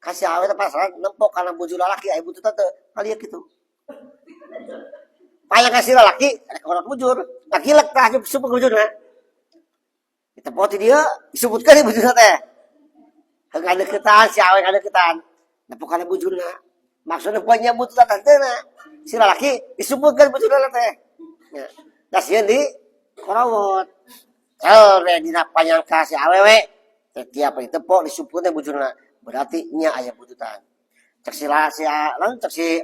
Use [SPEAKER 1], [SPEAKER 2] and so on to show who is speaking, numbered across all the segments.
[SPEAKER 1] Kasih awewe teh pasaran nempok kana bujur lalaki aya buntutna teu ngalieu kitu. Payang kasih lalaki rek korot bujur, ngagilek tah sumput bujurna. Ditepok ti dieu disuputkeun di bujurna teh. Heuh ngadeuketan si awewe ngadeuketan, nepok kana bujurna. Maksudna poe nya buntutna teh henteu na. Si lalaki disumputkeun bujurna teh. Nya, da sieun di korowot. Tel we dina panyangka si awewe teh tiap ditepok disumputkeun teh bujurna. Berarti nya aya buntutan. Cek si si naon cek si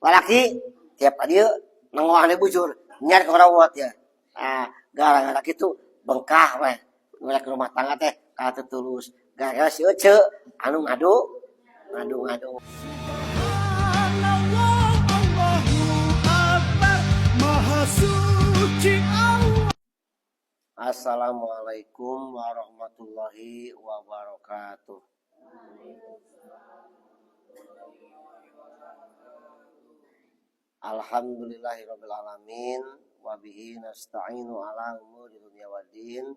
[SPEAKER 1] lalaki tiap ka dieu nengohan we bujur nya rek korowot ya. Ah, gara-gara kitu bengkah we rek rumah tangga teh kalah teu tulus. Gara-gara si ece anu ngadu ngadu-ngadu.
[SPEAKER 2] Subhanallah, Allahu Akbar, Maha Suci Allah.
[SPEAKER 1] Assalamualaikum warahmatullahi wabarakatuh. Alhamdulillahirabbil alamin wa bihi nasta'inu ala umuri dunya waddin.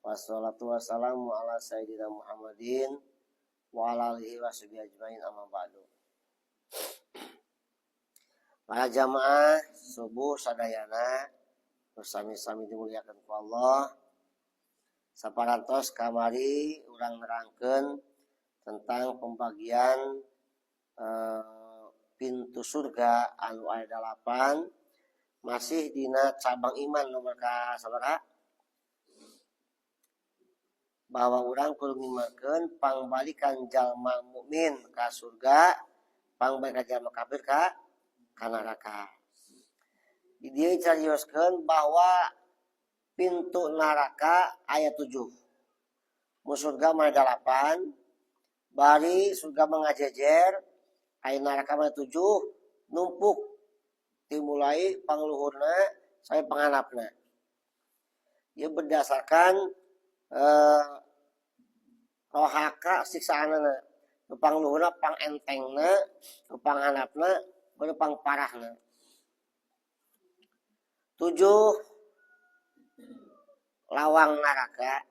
[SPEAKER 1] Wassalatu wassalamu ala sayyidina Muhammadin wa ala alihi washabihi ajmain, amma ba'du. Para jamaah subuh sadayana sami-sami dimuliakan ku Allah. Saparantos kamari urang nerangkeun tentang pembagian pintu surga anu aya 8, masih dina cabang iman nomor ka sabaraha, bahwa urang kudu ngimankeun pangbalikan jalma mukmin ka surga, pangbalikan jalma kafir ka neraka. Di dieu carioskeun bahwa pintu neraka aya 7. Mun surga mah 8, bari surga mah ngajejer, aya neraka mah 7, numpuk dimulai pangluhurna sampai panghandapna. Ieu berdasarkan rohaka siksaanana, nu pangluhurna pangentengna, nu panghandapna, baru pangparahna. 7 lawang neraka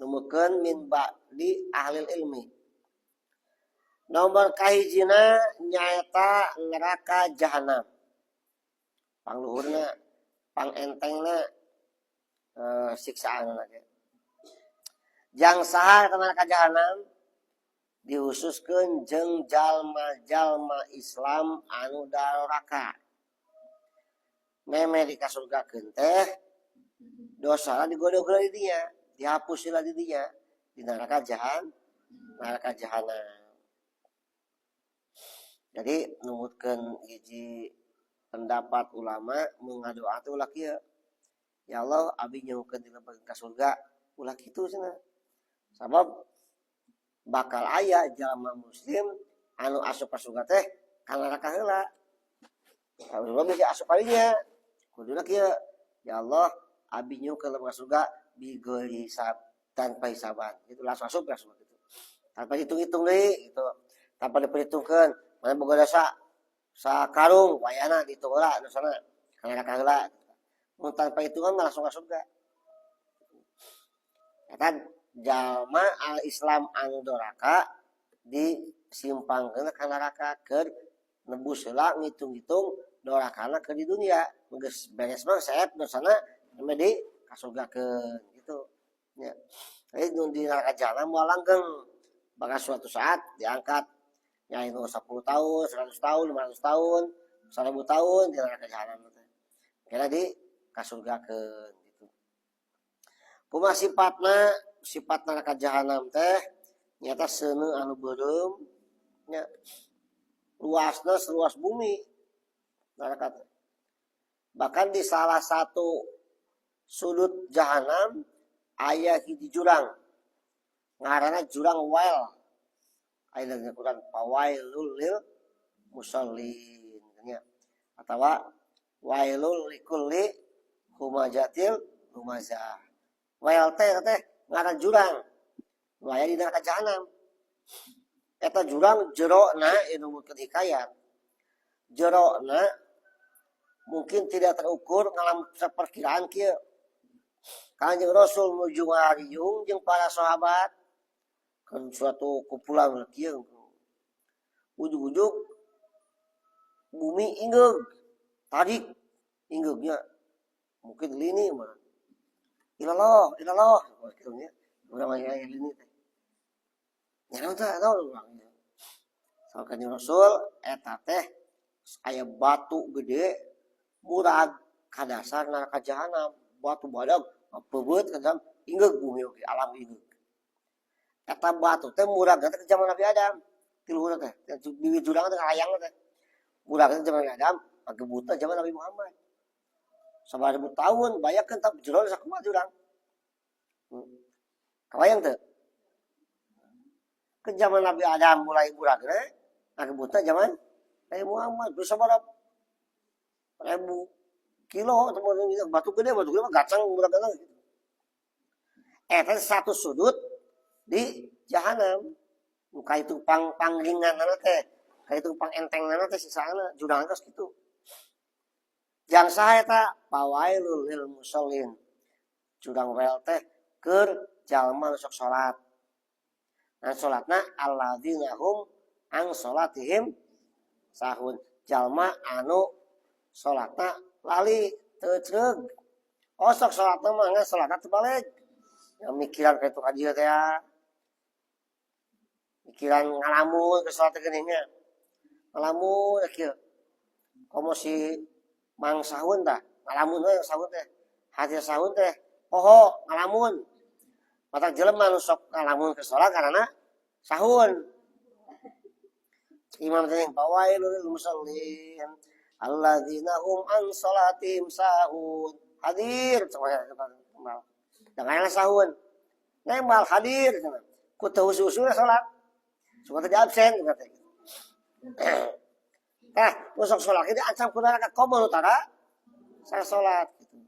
[SPEAKER 1] numukeun min ba'di ahlil ilmi. Nomor kahijina nyaeta neraka jahanam. Pangluhurna, pangentengna, siksaanna ge. Jang saha eta neraka jahanam dihususkeun jeung jalma-jalma Islam anu daroraka. Meme dikasurgakeun teh dosana digodog heula di dinya, dihapus heula di dinya di neraka jahan, neraka jahanam. Jadi numutkeun hiji pendapat ulama mun ngadoa teh ulah kieu. Ya Allah, abi nyuhunkeun dilebetkeun ka surga, ulah kitu cenah. Sabab bakal aya jalma muslim anu asup ka surga teh ka neraka heula. Kalau bisa asup kalinya, kuduna kieu, ya Allah, abi nyuhunkeun lebet ka surga bighairi hisab, tanpa hisaban. Itu langsung asup ya surga gitu. Tanpa hitung-hitung deui gitu. Tanpa diperhitungkeun, mana boga dosa sakarung wayahna dihitung heula dosana ka neraka heula. Mun tanpa hitungan mah langsung ka surga. Eta jalma al-Islam anu doraka disimpangkeun ka neraka keur nebus heula ngitung-ngitung dorakana keur di dunia. Geus beres mah seep dosana mah di kasurgakeun gitu nya. Jadi nu di neraka jahanam moal langgeng, bakal suatu saat diangkat nya itu 10 tahun, 100 tahun, 500 tahun, 1000 tahun di neraka jahanam teh. Kira di kasurgakeun gitu. Kumaha sifatna? Sifat neraka jahanam teh nyata seuneu anu beureum nya, luasna seluas bumi neraka teh. Bahkan di salah satu sudut jahanam aya hiji jurang ngaranna jurang Wail. Aya dina Quran fawailul lil musallin nya, atawa wailul likulli humazatil lumazah. Wail teh teh ngaran jurang nu aya di neraka jahanam. Eta jurang jerona ieu numutkeun hikayat. Jerona mungkin tidak terukur ngalam perkiraan kieu. Kanjeng Rasul nuju ngariung jeung para sahabat. Kan suatu kumpulan kieu. Ujug-ujug bumi ingeug, tarik ingeugnya. Mungkin lini mah. Ilallah, ilallah kitu nya. Urang mah lini teh. Nya naon teh naon urang. Saur Kanjeng Rasul eta teh aya batu gede murag ka dasar neraka jahanam, batu badag peubeut ka dalam ingeug bumi oge alam ingeug. Eta batu teh murag teh zaman Nabi Adam. Ti luhur teh, bibit jurang teh ngalayang teh. Murag teh zaman Nabi Adam, ngagebutna zaman Nabi Muhammad. Sabaraha ribu tahun, bayangkeun tah jero sakumaha jurang. Kabayang teu? Ke zaman Nabi Adam mulai muragna, ngagebutna zaman Nabi Muhammad. Bisa sabaraha ribu kilo batu gede mah gacang muragna gitu. Eta satu sudut di jahanam. Nu kaitu pang pangringanna teh, kaitu pang entengnana teh sisaana jurang geus kitu. Jang saha eta? Fawailul lil musallin. Jurang wel teh keur jalma nu sok salat. Nah salatna alladzina hum an salatihim sahun. Jalma anu salatna lali teu creug. Oh sok salatna mah ngan salatna teu baleg. Ya mikiran ka itu ka dieu teh ya. Mikiran ngalamun ke salat teh geuning nya. Ngalamun kieu. Komo si Mang Sahun tah, ngalamun we sahun teh. Hati sahun teh poho ngalamun. Matak jelema nu sok ngalamun ke salat karena sahun. Imam teh fawailul lil musallin alladzina hum an salatihim sahun. Hadir cenah. Jangan sahun. Nembal hadir cenah. Ku teu usul-usulna salat. Cuma tadi absen kata. Tah, nu sok salat ge diancam ku neraka komo nu tara saya salat gitu.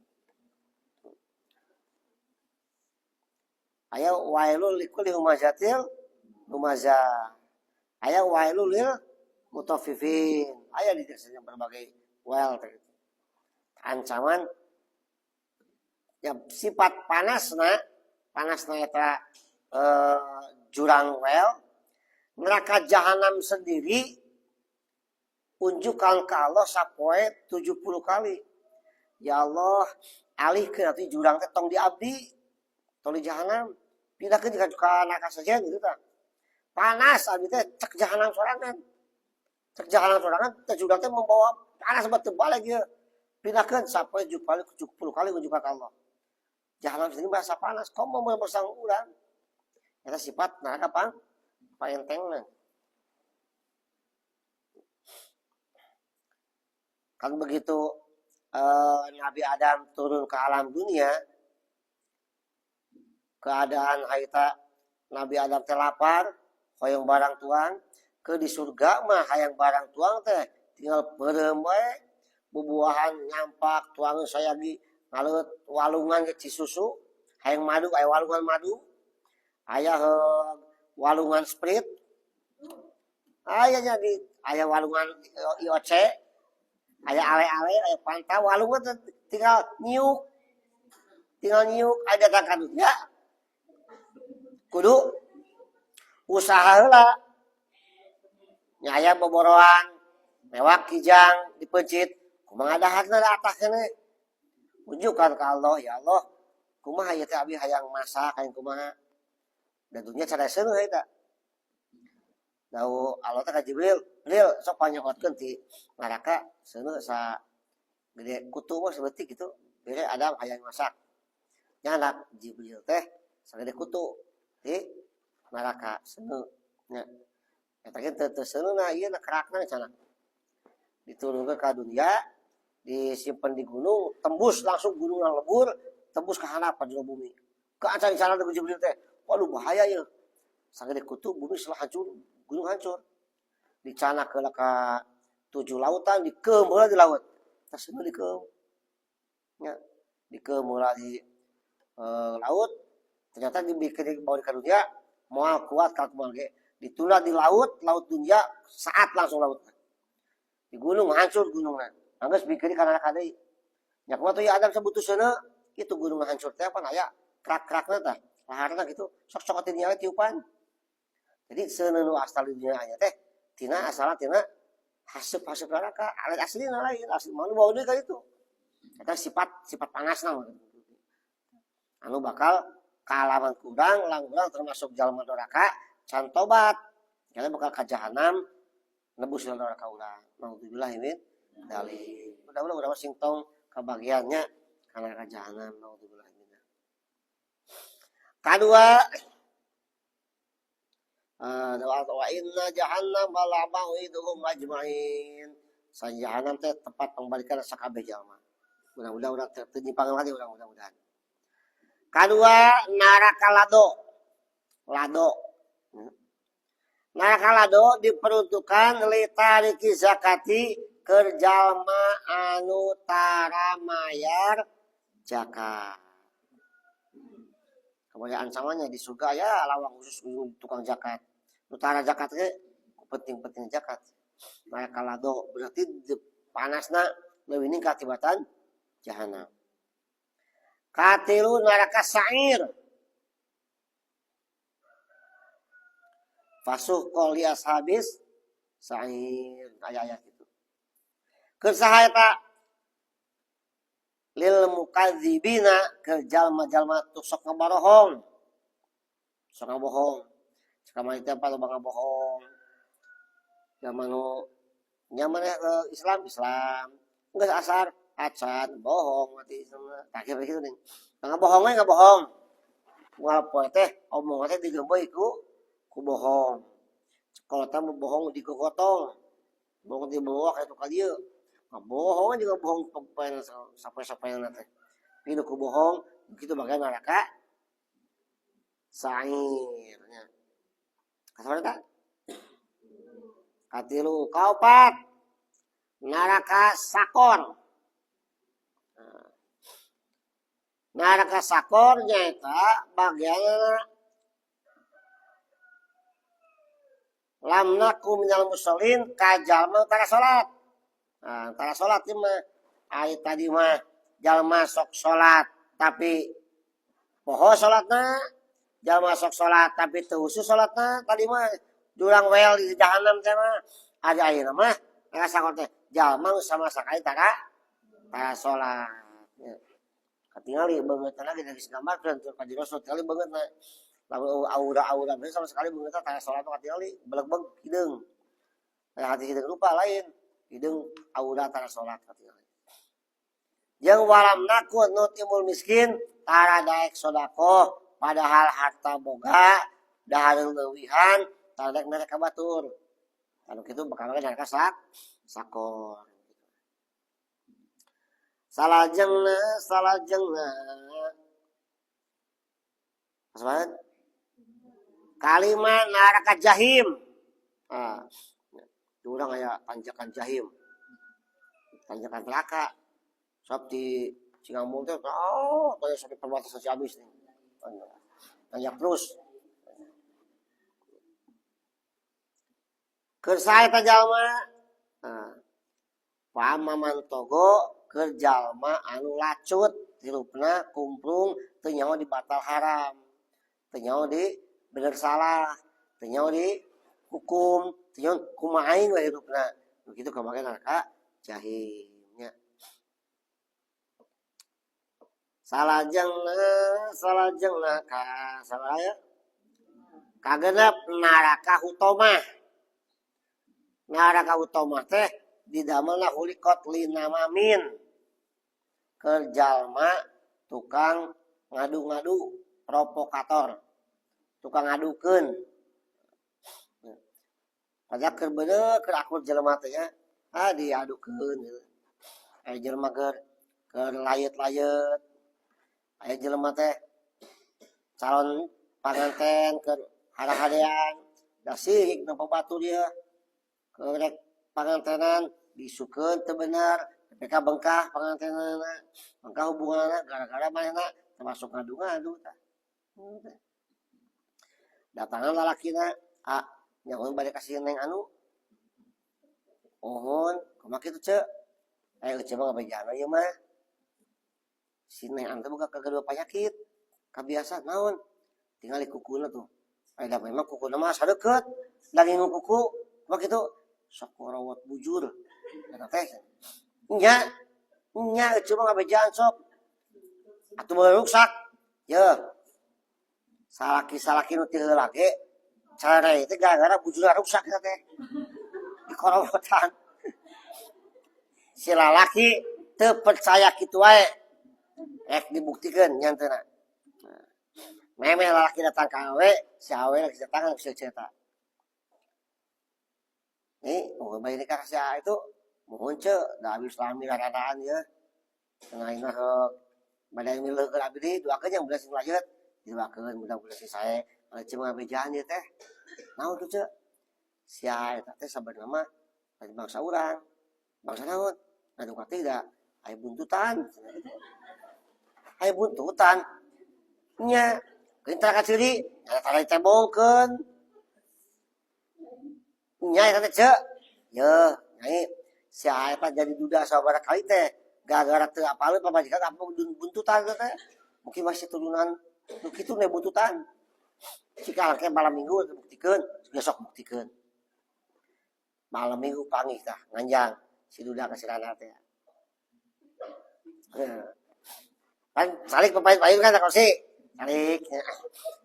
[SPEAKER 1] Aya wailul likulli humazatil lumazah. Aya wailul lil mutaffifin. Aya di dasarnya berbagai wail teh gitu. Ancaman ya sifat panasna, panasna eta jurang wel, neraka jahanam sendiri unjukkan ke Allah sapoe 70 kali. Ya Allah, alihkeun atuh jurang teh tong di abdi, tong di jahanam, pindahkeun ka neraka saja gitu tah. Panas abdi teh cek jahanam sorangan. Cek jahanam sorangan teh jurang teh membawa panas bat teu balik ieu. Pindahkeun sapoe 70 kali unjukkan ke Allah. Jahanam sendiri bahasa panas, komo mun bersang urang. Eta sifat neraka pang paentengna. Kan begitu Nabi Adam turun ke alam dunia, keadaan harita Nabi Adam teh lapar, hoyong barang tuang, ke di surga mah hayang barang tuang teh tinggal peureum wae, bubuahan nyampak tuangan sayagi ngaleut walungan ke Cisusu, hayang madu aya walungan madu, aya walungan Sprite, aya nya di aya walungan IOC, aya ale-ale, aya Fanta, walungan teh tinggal nyiuk, aya datang ka dunya kudu usaha heula. Nya aya boboroan, mewak kijang dipeuncit, kumaha daharna da atah keneh. Unjukkan ka Allah, ya Allah, kumaha ieu teh abdi hayang masak hayang kumaha. Da dunya careseun we eta. Dau Allah teh ka Jibril, Bril sok panyokotkeun ti neraka seuneu sa gede kutu mah saeutik gitu. Bere Adam hayang masak. Nya anak Jibril teh sagede kutu di neraka seuneu nya. Eta ge teu seuneuna ieu na kerakna cenah. Diturunkeun ka dunia, disimpen di gunung, tembus langsung gunung yang lebur, tembus ke handap ka jero bumi. Keacan cara teh Jibril teh, waduh bahaya ieu. Sagede kutu bumi setelah hancur, gunung hancur. Dicanak heula ka 7 lautan, dikeum heula di laut. Tas seuneu dikeum. Nya, dikeum heula di laut, ternyata dibikin dibawa ka dunia, moal kuat ka kumaha ge. Ditunda di laut, laut dunia saat langsung laut. Di gunung hancur gunungna. Geus bikin ka neraka deui. Nya kumaha tuh ya Adam sabutuh seuneu, itu gunung hancur teh apa aya krak-krakna tah, laharna gitu. Sok cokotin nyawa tiupan. Jadi seuneu nu asal di dunia aya teh tina asalna tina haseup-haseup neraka, lain aslina, lain asli mah nu bau deui ka ditu. Eta sifat sifat panasna anu bakal kaalaman kurang lang urang termasuk jalma doraka can tobat karena bakal ka jahanam nebus neraka urang. Naudzubillah min dzalik. Mudah-mudahan urang sing tong kabagiannya kana ka jahanam, naudzubillah min. Kadua, wa inna jahannam la mau'iduhum ajmain. Sa jahanam teh tempat pembalikan sakabeh jalma. Mudah-mudahan urang teu nyimpangan lagi urang, mudah-mudahan. Kadua, neraka lado. Lado. Neraka lado diperuntukkan litariki zakati, keur jalma anu tara mayar zakat. Kemudian ancamannya di surga ya lawang khusus tukang zakat. Nu tara zakat ge penting-penting zakat. Neraka lado berarti panasna leuwih ningkat tibatan jahanam. Katilu, neraka sa'ir. Fasuhqan li ashabis sa'ir, ayat-ayat itu. Keur saha eta? Lil mukadzibina, keur jalma-jalma tu sok ngabarohong. Sok ngabohong. Kamari teh apa loba ngabohong. Jalma nu nyaman ya ke Islam, Islam. Geus asar acan bohong mati sama. Tah kieu gitu nih. Ngabohong we ngabohong. Moal poe teh omongan teh digemboy ku bohong. Kalau teh bohong digogotong. Bohong dibawa ka ka dieu. Ngabohong juga bohong sampai-sampai teh. Ini ku bohong, begitu bagian neraka sa'ir nya. Kasar tak? Katilu, kaopat, neraka sakor. Neraka sakor nyaeta bagian lam naku minal musallin, ka jalma tara salat. Nah, tara salat ieu mah ari tadi mah jalma sok salat tapi poho salatna, jalma sok salat tapi teu khusyuk salatna, tadi mah jurang wel di jahanam teh mah. Ari ayeuna mah neraka sakor teh jalma nu sama sakali tara salat. Ya. Katingali beungeutna lagi dari gambarkeun teu ka Rasul tingali beungeutna. Lamun aura-aura sama sekali beungeutna tara salat katingali belegbeg hideung. Aya hati hideung rupa lain, hideung aura tara salat katingali. Jeung walam naku nuth'imul miskin, tara daek sedekah padahal harta boga, dahar leuwihan, tara daek mere ka batur. Anu kitu bakal neraka sakor. Salajengna Maksudnya kalima, neraka jahim. Ah, urang aya tanjakan jahim. Tanjakan neraka. Sok di Cingambul teh, oh, kayak sampai perbatasan Ciamis nih. Tanjak terus. Keur saha eta jalma? Nah, pamaman togo, keur jalma anu lacut, hirupna kumplung, teu nyaho di batal haram, teu nyaho di bener salah, teu nyaho di hukum, teu nyaho kumaha aing we hirupna. Begitu kabage neraka jahim nya. Salajengna ka sabaraha? Kagenep, neraka hutomah. Neraka hutomah teh didamelna khuliqat linamamin, keur jalma tukang ngadu-ngadu, provokator, tukang ngadukeun. Padahal keur bener keur akur jelema teh nya, ah diadukeun gitu. Aya jelema keur layet-layet. Aya jelema teh calon panganten keur hara-harean, da sirik na batur dia. Keur rek pangantenan diisukeun teu bener, mereka bengkah pangantenanna, bengkah hubunganna gara-gara manehna termasuk ngadu-ngadu tah. Datangan lalakina, ah nyaho bade ka si neng anu. Ohon, kumaha kitu ceu? Eh, ceu mah ngabejana ieu mah. Si neng anu teh boga kagadua penyakit. Kabiasa naon? Tingali kukuna tuh. Ada memang kuku mah sadeukeut, daging kuku mah kitu sok rawat bujur. Eta teh. Nya, nya cuma ngabejaan sok. Atuh meuleuh ruksak. Ye. Salaki-salaki nu ti heula ge cerai teh gara-gara bujurna ruksak eta teh. Dikorowotan. Si lalaki teu percaya kitu wae. Rek dibuktikeun nyanteuna. Memeh lalaki datang ka awewe, si awewe lagi datang ka si eta. Nih, mau bayi nikah si A itu, mohon ce, da abi salami raradaan ye. Cenah ayeuna bade mileuhkeun abdi doakeun yang belas lanjut, didoakeun mudah-mudahan si sae. Kalau cuma ngabejaan ieu teh. Naon tuh ce? Si A eta teh sabenerna mah lain bangsa urang. Bangsa naon? Ngadu ngarti da aya buntutan. Aya buntutan. Nya, tara kaciri, tara ditembongkeun. Nya eta teh ce. Yeuh, nyai si A eta jadi duda sabaraha kali teh gara-gara teu apaleun pamajikan apa buntutan teh. Mungkin masih turunan nu kitu nih buntutan. Jika ke malam minggu buktikeun, besok buktikeun. Malam minggu panggih tah nganjang si duda ka si Rana teh. Kan salik pepait-pait kan kalau si salik.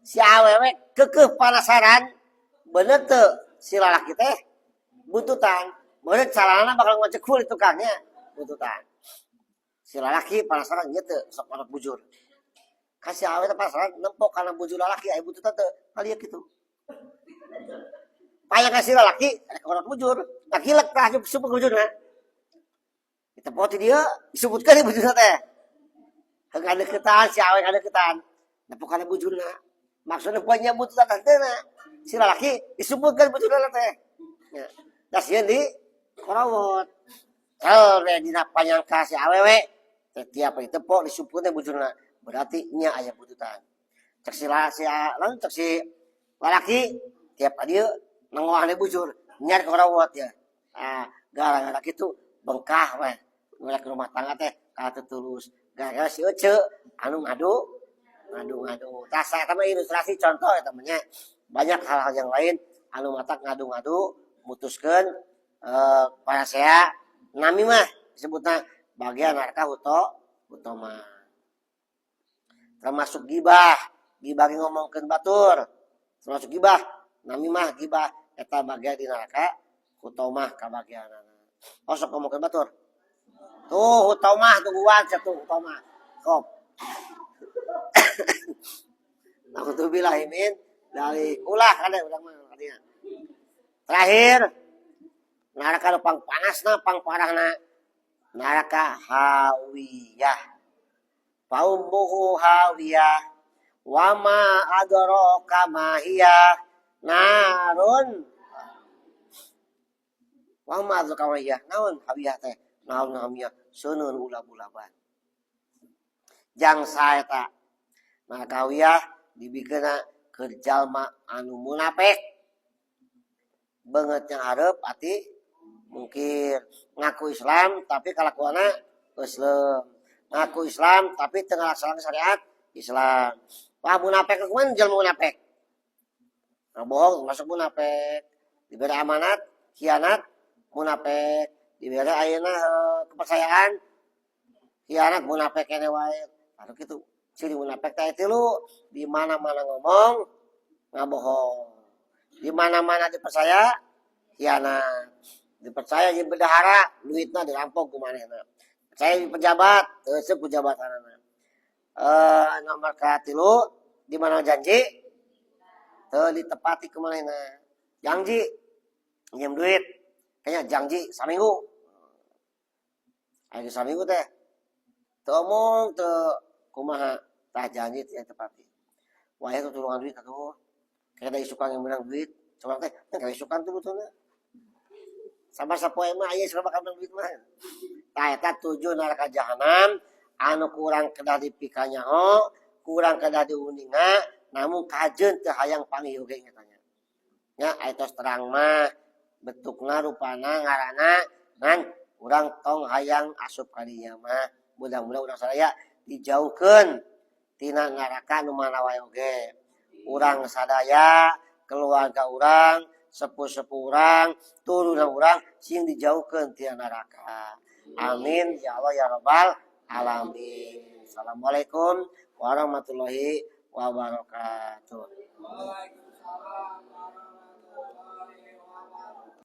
[SPEAKER 1] Si awewe kekeh penasaran bener teu si lalaki teh buntutan. Bener carana bakal ngecekul tukangnya buntutan. Si lalaki penasaran nya teu sok manut bujur. Kasih awewe teh penasaran nempok kana bujur lalaki aya buntutan teu kalieu kitu. Payah kasih lalaki rek manut bujur, ngagilek tah supuk bujurna. Ditepok ti dieu disebutkeun bujurna teh. Ngadeukeutan si awewe ngadeukeutan. Nepok kana bujurna. Maksudna poe buntutan teh na. Si lalaki disebutkeun bujurna teh. Ya. Da sieun di korowot. Tel we dina panyangka si awewe teh tiap ditepok disebutkeun bujurna. Berarti nya aya buntutan. Cek si si lalu cek si lalaki tiap dieu nengohan bujur nya korowot ya. Ah, gara-gara kitu bengkah we. Mulai rumah tangga teh ka tulus. Gara-gara si Ece anu ngadu ngadu-ngadu. Tah saya mah ilustrasi contoh ya temennya. Banyak hal-hal yang lain anu matak ngadu-ngadu mutuskeun para saya nami mah disebutna bagian neraka utama. Termasuk gibah, gibah ngomongkeun batur. Termasuk gibah, nami mah gibah eta bagian di neraka hutomah kabagianana. Oh sok ngomongkeun batur. Tuh hutomah tungguan satu hutomah. Kop. Nauzubillahi min dari ulah kada urang mah kadinya. Terakhir neraka nu pang panasna pang parahna neraka hawiyah. Faummuhu hawiyah wa ma adraka ma hiya narun. Wa ma adraka ma hiya naon hawiyah teh naon hawiyah seuneun ulab-ulaban. Jang saeta neraka hawiyah dibikeunna keur jalma anu munafik. Beungeut yang hareup ati mungkir, ngaku Islam tapi kalakuanna Islam. Ngaku Islam tapi teu ngalaksanakeun syariat Islam. Wah munafik kumaha jelema munafik? Bohong masuk munafik. Diberi amanat, khianat, munafik. Diberi ayeuna kepercayaan, khianat munafik kene wae. Anu kitu. Ciri munafik teh tilu, di mana-mana ngomong ngabohong. Di mana-mana dipercaya khianat. Dipercaya jadi bendahara, duitna dirampok ku manehna. Percaya di pejabat, teu seuk ku jabatanana. Nomor katilu, di mana janji teu ditepati ku manehna. Janji minjem duit, kayaknya janji saminggu. Aya saminggu teh teu omong teu kumaha tah janji teu ditepati. Wah itu tulungan duit atuh. Kayak ada isukan yang menang duit, coba teh, teh isukan tuh betulna. Sama sapoe mah aya sabab bakal menang duit mah. Tah eta tujuh neraka jahanam anu kurang kedah dipikanyaho, kurang kedah diuninga, namun kajeun teu hayang panggih oge katanya. Nya aya tos terang mah bentukna rupana ngaranna ngan urang tong hayang asup ka dinya mah. Mudah-mudahan urang sadaya dijauhkeun tina neraka nu mana wae oge. Urang sadaya Keluarga urang, sepuh-sepuh urang, turunan urang sing dijauhkan tina neraka. Amin ya Allah ya Rabbal alamin. Assalamualaikum warahmatullahi wabarakatuh.